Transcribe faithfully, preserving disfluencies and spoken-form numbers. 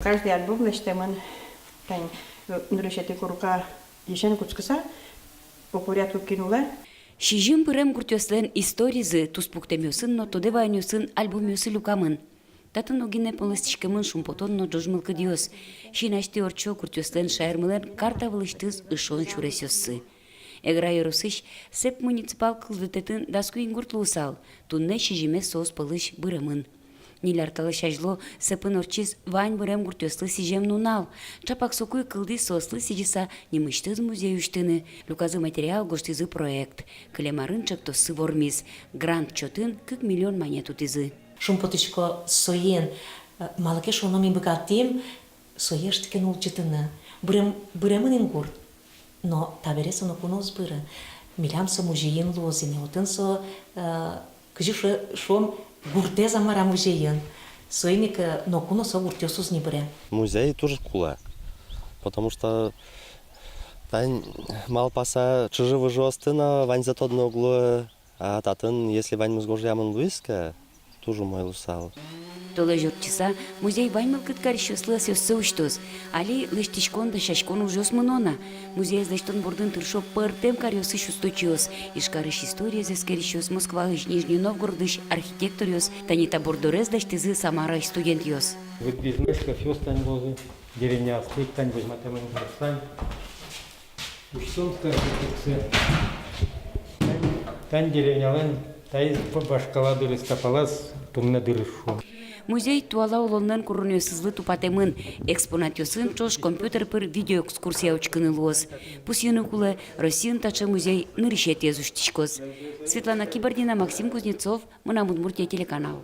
Каждый альбом лэсьтэмын, тань, э, нырысетӥ курка дӥсен кутскыса, по порядку кин улэ. Сизьым бырем гуртъёслэн историзы туспуктэмъёсын но тодэ ваёнъёсын альбомъёсы люкамын. Татын огинэ понлэсьтӥськемын шумпотон но ӝож мылкыдъёс. Син асьтэ ортчо гуртъёслэн шаермылэн карта вылысьтыз ышон сюресъёссы. Эгра ёросысь Сэп муниципал кылдытэтын дас куинь гурт луысал, туннэ сизьымез соос пӧлысь быремын. Ньыль ар талэсь азьло Сэпын ортчиз вань бырем гуртъёслы сӥзем нунал. Чапак соку ик кылдӥз соослы сӥзьыса нимысьтыз музей усьтыны. Люказы материал, гожтӥзы проект. Кылем арын ӵектоссы вормиз. Грант чотын кык миллион манет утӥзы. Шумпотӥсько соин, э, малы ке шуоно ми быгатӥм сое ӧжытке но улӟытыны. Бырем-, быремын ини гурт. Но табере со ноку но уз быры. Милям со музейын луоз ини, отын со, э, кызьы шуо-, шуом, гуртэз, а мар-а, музейын. Соин ик, э, ноку но со гуртъёс уз ни быре. Музей туж кулэ, потому что тань малпаса чыжы-выжыосты но ваньзэ тодыны уг луы. А татын, если ваньмыз гожъямын луиз ке, туж умой луысал. Толэзь ортчыса, музей вань мылкыд карисьёслы ӧсъёссэ усьтоз. Али лэсьтӥськон, дасяськон ужъёс мыно на. Музеез лэсьтон бордын тыршо пӧртэм каръёсысь усточиос: Ижкарысь историез эскерисьёс, Москваысь, Нижний Новгородысь архитекторъёс, тани та борддорез лэсьтӥзы Самараысь студентъёс. Выдвижной шкафъёс тань луозы, деревняосты ик тань возьматэмын дыр тань. Усьтом старший курсэ. Тань, тань деревнялэн, таиз вашкала дырыз, та палаз туннэ дырыз, шуом. Музей туала улонлэн куронъёсызлы тупатэмын. Экспонатъёсын ӵош компьютер пыр видеоэкскурсия учкыны луоз. Пусйыны кулэ, Россиын таӵе музей нырысетӥез усьтӥськоз. Светлана Кибардина, Максим Кузнецов, «Мынам Удмуртие» телеканал.